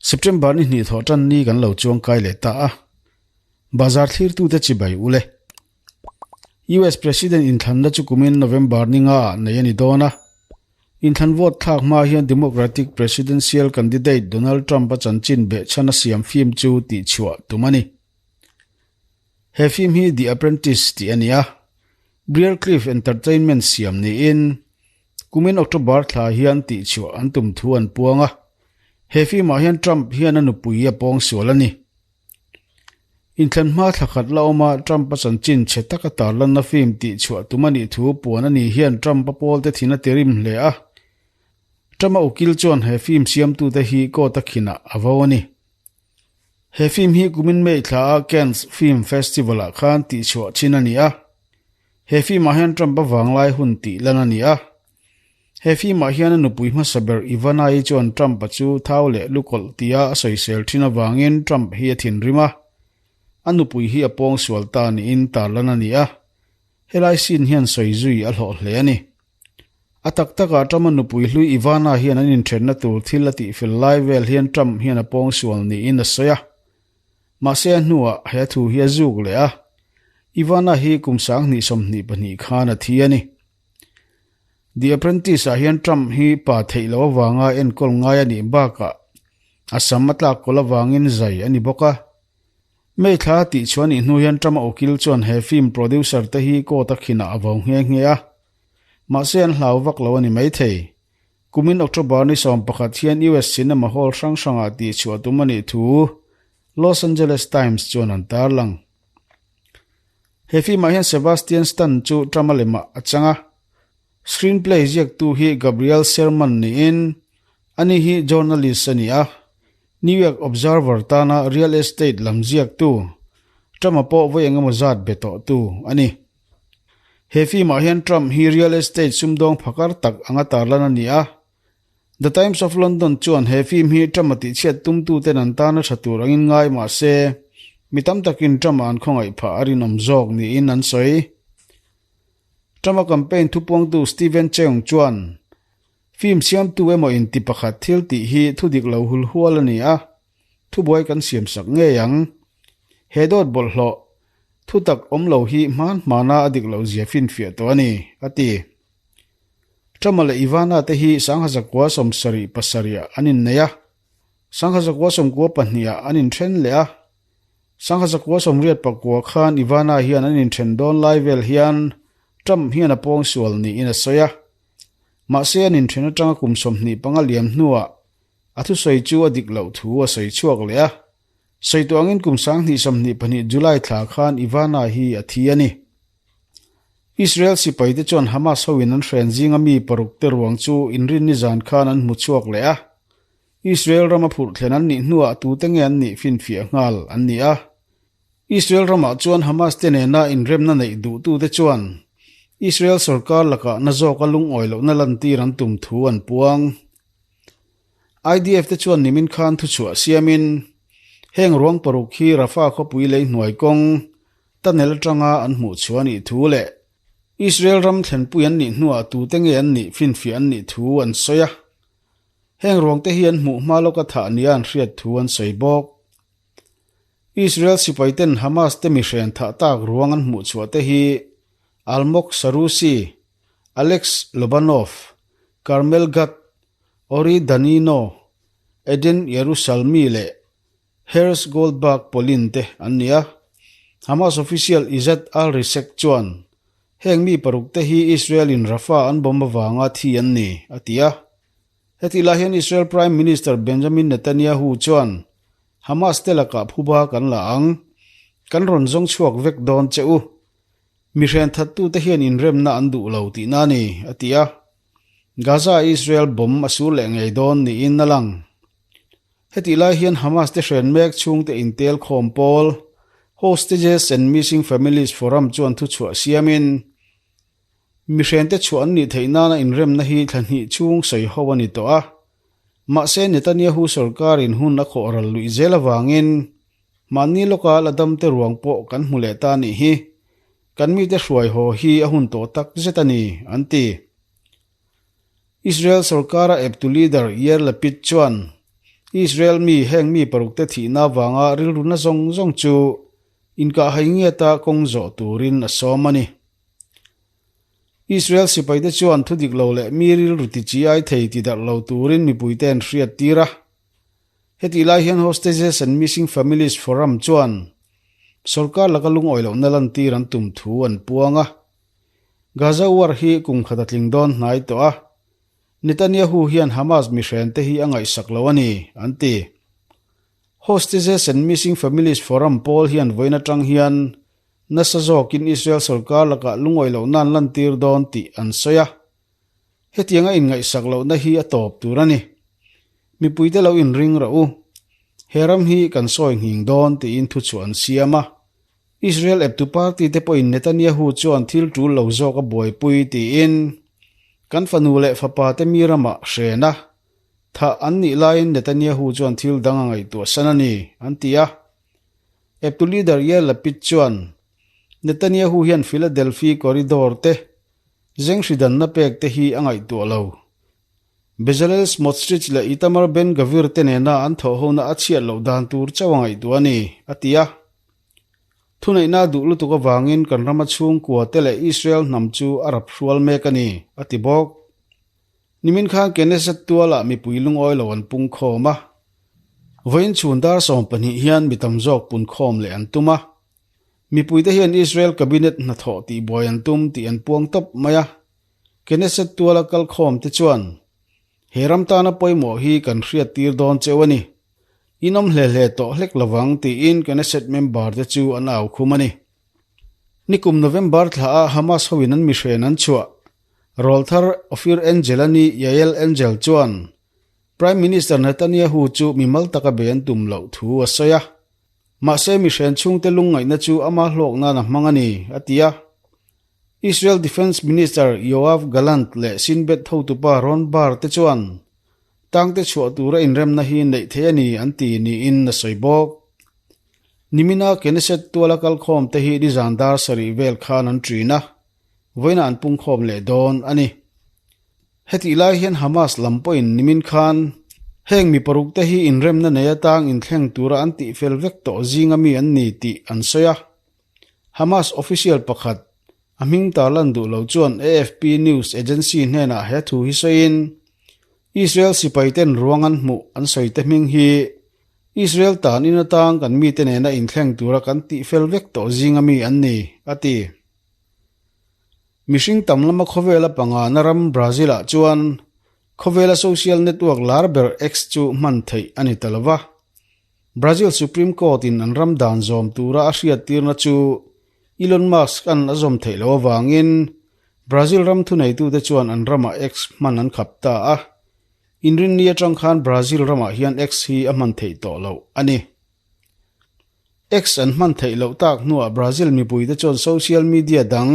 September ni hnih thawh tan ni kan lo chuang kai leh ta a, bazar thlirtute chibai u le. US President inthlanna chu kumin November ni nga ah nei a ni dawn a. Inthlan vote thlak hma hian Democratic Presidential candidate Donald Trump-a chanchin behchhan a siam film chu tihchhuah tum a ni. He film hi The Apprentice tih a ni a, Briarcliff Entertainment siam niin kumin October thla hian tihchhuah an tum thu an puang a. He film ah hian Trump hian a nupui a pawngsual a ni. Inthlan hma thla khat la awma Trump-a chanchin chhe taka tarlanna film tihchhuah tum a nih thu puan a nih hian Trump-a pawlte thin a ti rim hle a. Trump-a ukil chuan he film siamtute hi court a khinah a vo a ni. He film hi kumin May thla a Cannes Film Festival-ah khan tihchhuah chin a ni a. He film-ah hian Trump-a vanglai hun tih lan a ni a. He film-ah hian a nupui hmasa ber Ivana-i chuan Trump-a chu thau leh lukawlh tia a sawisel thin avangin Trump hi a thinrim a. A nupui hi a pawngsual ta niin tarlan a ni a. Helai scene hian sawi zui a hlawh hle a ni. A tak takah Trump-a nupui hlui Ivana hian an inthenna tur thil a tihfel lai vel hian Trump hian a pawngsual niin a sawi a. Mahse a hnuah he thu hi a zuk leh a. Ivana hi kum 2022 khan a thi a ni. The Apprentice ah hian Trump hi pa theih loh avanga enkawl ngai a nih bakah a sam a tlak kawlh avangin zai a ni bawk a. May thla a tih chhuah nih hnu hian Trump-a ukil chuan he film producer te hi court a khinah a vo nghe nghe a. Mahse an hlau vak lo a ni maithei. Kumin October ni 11 hian US cinema hall hrang hrangah tih chhuah tum a nih thu Los Angeles Times chuan an tarlang. He film-ah hian Sebastian Stan chu Trump-a lemah a chang a. Screenplay ziaktu hi Gabriel Sherman niin ani hi journalist a ni a. New York Observer tana real estate lam ziaktu, Trump-a pawh vawi engemaw zat be tawhtu a ni. He film-ah hian Trump hi real estate sumdawng phakar tak anga tarlan a ni a. The Times of London chuan he film hi Trump-a tihchhiat tumtuten an tana tha tur angin ngai mah se, mi tam takin Trump-a an khawngaih phah a rinawm zawk niin an sawi. Trump-a campaign thupuangtu Steven Cheung chuan, Film siamtu emaw inti pakhat thil tih hi thudik lo hul hual a ni a, thubuai kan siamsak ngei ang. He dawt bawlhhlawh, thutak awm lo hi hman hmana a dik lohzia finfiah tawh a ni, a ti. Trump-a leh Ivana te hi 1977 ah an innei a, 1992 ah an inthen leh a. 1989 khan Ivana hian an inthen dawn lai vel hian Trump hian a pawngsual niin a sawi a. Mahse an inthen atanga kum 25 liam hnuah a thusawi chu a dik loh thu a sawi chhuak leh a. Sawi tawh angin kum 2022 July thla khan Ivana hi a thi a ni. Israel sipaite chuan Hamas hoin an hren zinga mi paruk te ruang chu inrinni zan khan an hmu chhuak leh a. Israel rama phurh thlen an nih hnuah tute nge an nih finfiah nghal an ni a. Israel ramah chuan Hamas te nena inremna neih duhtute chuan Israel sorkar lakah na zawka lungawi lohna lantir an tum thu an puang. IDF te chuan nimin khan thuchhuah siamin heng ruang paruk hi Rafah khawpui lei hnuai kawng Tunnel atanga an hmuh chhuah a nih thu leh Israel ram thlenpui an nih hnuah tute nge an nih finfiah an nih thu an sawi a. Heng ruangte hi an hmuh hma lawka thah nia an hriat thu an sawi bawk. Israel sipaiten Hamas te mihren thah tak ruang an hmuh chhuah te hi Almog Sarusi, Alex Lobanov, Carmel Gat, Ori Danino, Eden Yerushalmi leh Herz Goldberg Polin te an ni a. Hamas official Izzat al-Risek chuan, Heng mi paruk te hi Israel in Rafah an bomb avanga thi an ni, a ti a. Hetih lai hian Israel Prime Minister Benjamin Netanyahu chuan, Hamas te lakah phuba kan la ang. Kan rawn zawng chhuak vek dawn che u. Mi hrenthattute hian inremna an duh lo tihna a ni, a ti a. Gaza-a Israel bomb a sur leh ngei dawn niin a lang. Hetih lai hian Hamas te hren mek chhungte intel khawm pawl, Hostages and Missing Families Forum chuan thuchhuah siamin, mi hrente chhuah an nih theih nana inremna hi thla hnih chhung sawi ho a ni tawh a. Mahse Netanyahu sorkarin hun a khawh ral luih zel avangin mahni lawka la damte ruang pawh kan hmu leh ta nih hi. Kan mite hruai haw hi a hun tawh tak zet a ni, an ti. Israel sorkara eptu leader Yair Lapid chuan, Israel mi heng mi parukte thihna avanga rilru na zawng zawng chu inkahhai ngiata kawng zawh turin a sawm a ni. Israel sipaite chuan thu dik lo leh mi rilru ti chi ai thei ti darh lo turin mipuite an hriat tir a. Hetih lai hian Hostages and Missing Families Forum chuan sorkar laka lungawi lohna lantir an tum thu an puang a. Gaza war hi kum khat a tling dawn hnai tawh a, Netanyahu hian Hamas mihrente hi a ngaihsak lo a ni, an ti. Hostages and Missing Families Forum pawl hian vawiin atang hian Nasa zawkin Israel sorkar lakah lungawi lohna an lantir dawn tih an sawi a. Hetianga inngaihsak lohna hi a tawp tur a ni. Mipuite lo inring rawh u. He ram hi kan sawi nghing dawn tiin thuchhuah an siam a. Israel eptu party te pawhin Netanyahu chuan thil tul lo zawk a buaipui tiin kan fanu leh fapa te mi ramah hren a. Thah an nih laiin Netanyahu chuan thil dang a ngaihtuah san a ni, an ti a. Eptu leader Yair Lapid chuan Netanyahu hian Philadelphi corridor te zenghri danna pek te hi a ngaihtuah lo. Bezalel Smotrich leh Itamar Ben-Gvir te nena an thawhhona a chhiat loh dan tur chauh a ngaihtuah a ni, a ti a. Thuneihna duh lutuk avangin kan rama chhungkua te leh Israel hnam chu a rap hrual mek a ni, a ti bawk. Nimin khan Knesset tualah mipui lungawi lo an pungkhawm a. Vawiin chhun dar 12 hian mi tam zawk punkhawm leh an tum a. Mipuite hian Israel Cabinet hnathawh tihbuai an tum tih an puang tawp mai a. Knesset tuala kalkhawm te chuan, He ram tana pawimawh hi kan hriat tir dawn cheu a ni. In awm hle hle tawh hlek lovang tiin Knesset member te chu an au khum a ni. Nikum November thla ah Hamas hoin an mihren an chhuah. Rawlthar Ofir Angel a ni Yael Angel chuan Prime Minister Netanyahu chu mimal taka be an tum loh thu a sawi a. Mahse mihren chhungte lungngaihna chu ama hlawk nan a hmang a ni, a ti a. Israel Defence Minister Yoav Gallant leh Shin Bet hotupa Ron Bar te chuan tangte chhuah tura inremna hi neih theih a ni an ti niin a sawi bawk. Nimina Knesset tuala kalkhawm te hi nizan dar sarih vel khan an ṭin a, vawiinah an pungkhawm leh dawn a ni. Hetih lai hian Hamas lam pawhin nimin khan heng mi paruk te hi inremna nei atang inthleng tura an tihfel vek tawh zinga mi an ni tih an sawi a. Hamas official pakhat, a hming tarlan duh lo chuan AFP news agency hnenah he thu hi sawiin, Israel sipai ten ruang an hmuh an sawi te hming hi Israel tan in atang kan mite nena inthleng tura kan tihfel vek tawh zinga mi an ni, a ti. Mihring tam lama khawvela pangana ram Brazil-ah chuan khawvela social network lar ber X chu hman theih a ni ta lo va. Brazil Supreme Court-in an ram dan zawm tura a hriattirna chu Elon Musk-a'n a zawm theih loh avangin Brazil ram thuneitute chuan an ramah X hman an khap ta a. Inrinni atang khan Brazil ramah hian X hi a hman theih tawh loh a ni. X an hman theih loh tak hnuah Brazil mipuite chuan social media dang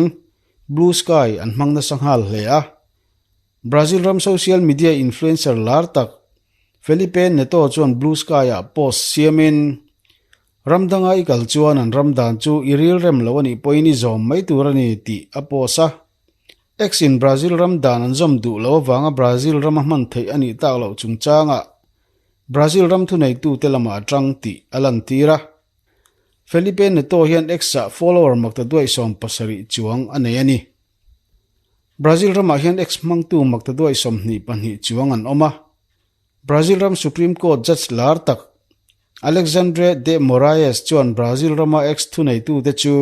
Blue Sky an hmang nasa nghal hle a. Brazil ram social media influencer lar tak Felipe Neto chuan Blue Sky-ah post siamin, Ram danga i kal chuan an ram dan chu i ril rem lo a nih pawhin i zawm mai tur a ni tih a post a. X-in Brazil ram dan an zawm duh loh avanga Brazil rama hman theih a nih tak loh chungchangah Brazil ram thuneitute lamah a tang tih a lantir a. Felipe Neto hian X-ah follower maktaduaih 70 chuang a nei a ni. Brazil ramah hian X hmangtu maktaduaih 22 chuang an awm a. Brazil ram Supreme Court judge lar tak Alexandre de Moraes chuan Brazil rama X thuneitute chu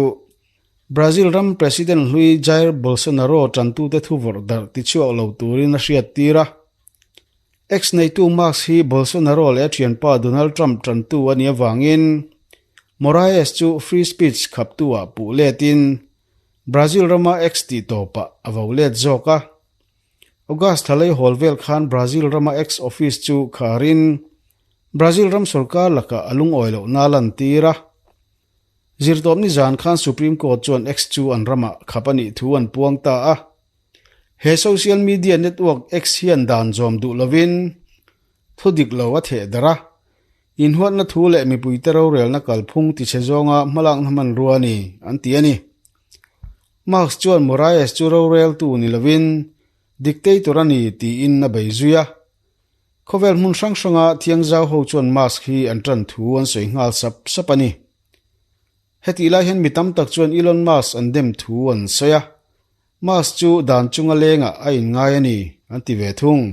Brazil ram President hlui Jair Bolsonaro tantute thu vawrh darh tichhuak lo turin a hriattir a. Ex neitu Musk hi Bolsonaro leh a thianpa Donald Trump tantu a nih avangin Moraes chu free speech khaptu-ah puh letin Brazil rama ex tih tawpah a vo let zawk a. August thla lei hawl vel khan Brazil rama ex office chu kharin Brazil ram sorkar lakah a lungawi lohna a lantir a. Zirtawpni zan khan Supreme Court chuan ex chu an ramah khap a nih thu an puang ta a. He social media network X hian dan zawm duh lovin thu dik lo a theh darh a, inhuatna thu leh mipuite rorelna kalphung tichhe zawnga hmalakna hmanrua a ni, an ti a ni. Musk chuan Moraes chu roreltu ni lovin dictator a ni tiin a bei zui a. Khawvel hmun hrang hranga thiangzau ho chuan Musk hi an tan thu an sawi nghal sap sap a ni. Hetih lai hian mi tam tak chuan Elon Musk an dem thu an sawi a, Musk chu dan chunga lengah a inngai a ni, an ti ve thung.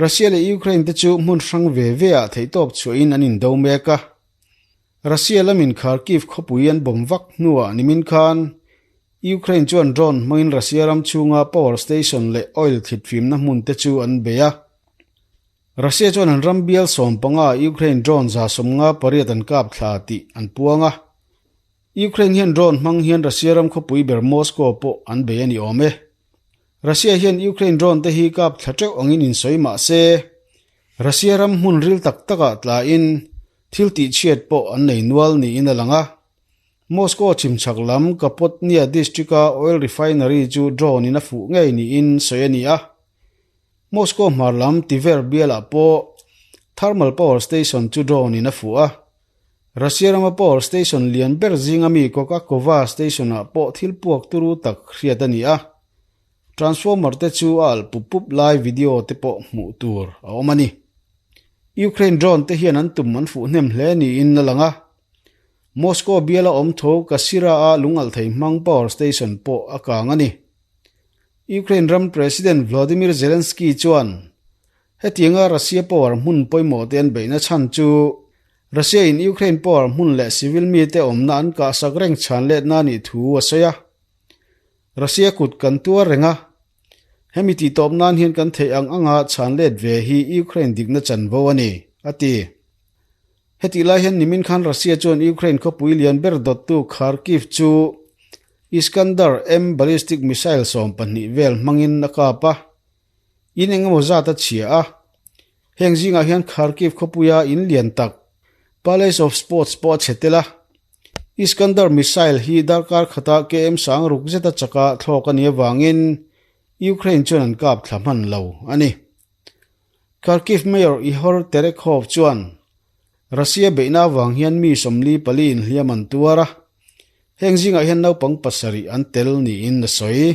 Russia leh Ukraine te chu hmun hrang ve ve ah theihtawp chhuahin an indo mek a. Russia lamin Kharkiv khawpui an bawm vak hnuah nimin khan Ukraine chuan drone hmangin Russia ram chhunga power station leh oil thlitfimna hmun te chu an bei a. Russia chuan an ram bial 15 ah Ukraine drone 158 an kap thla tih an puang a. Ukraine hian drone hmang hian Russia ram khawpui ber Moscow pawh an bei a ni awm e. Russia hian Ukraine drone te hi kap thla teuh angin insawi mah se, Russia ram hmun ril tak takah tlain thil tihchhiat pawh an nei nual niin a lang a. Moscow chhimchhak lam Kapotnya district-a oil refinery chu drone-in a fuh ngei niin sawi a ni a. Moscow hmar lam Tver bialah pawh thermal power station chu drone-in a fuh a. Russia rama power station lian ber zinga mi Kokakova station-ah pawh thil puak turu tak hriat a ni a. Transformer te chu a alh pup pup lai video te pawh hmuh tur a awm a ni. Ukraine drone te hian an tum an fuh hnem hle niin a lang a. Moscow biala awm tho Kasira-a lungalhthei hmang power station pawh a kang a ni. Ukraine ram President Vladimir Zelensky chuan hetianga Russia power hmun pawimawh te an beihna chhan chu Russia-in Ukraine power hmun leh civil mite awmna an kahsak reng chhan letna a nih thu a sawi a. Russia kut kan tuar reng a, hemi tihtawp nan hian kan theih ang anga chhan let ve hi Ukraine dikna chanvo a ni, a ti. Hetih lai hian nimin khan Russia chuan Ukraine khawpui lian ber dawttu Kharkiv chu Iskander-M ballistic missile 12 vel hmangin a kap a, in eng emaw zat a chhia a. Heng zingah hian Kharkiv khawpuia in lian tak Palace of Sports pawh a chhe tel a. Iskander missile hi darkar khata KM sang ruk zeta chaka thlawk a nih avangin Ukraine chuan an kap thla hman lo a ni. Kharkiv Mayor Ihor Terekhov chuan Russia beihna avang hian mi 44 inhliam an tuar a, heng zingah hian naupang pasarih an tel niin a sawi.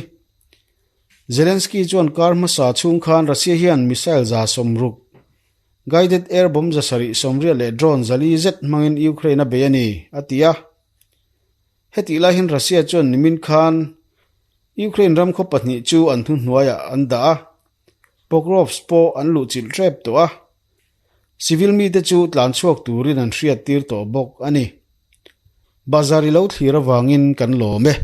Zelensky chuan kar hmasa chhung khan Russia hian missile 60, guided air bomb 780 leh drone 400 zet hmangin Ukraine a bei a ni, a ti a. Hetih lai hian Russia chuan nimin khan Ukraine ram khaw pahnih chu an thuhnuaiah an dah a, Pokrovsk pawh an luhchilh hrep tawh a, civil mite chu tlan chhuak turin an hriattir tawh bawk a ni. Bazar i lo thlir avangin kan lawm e.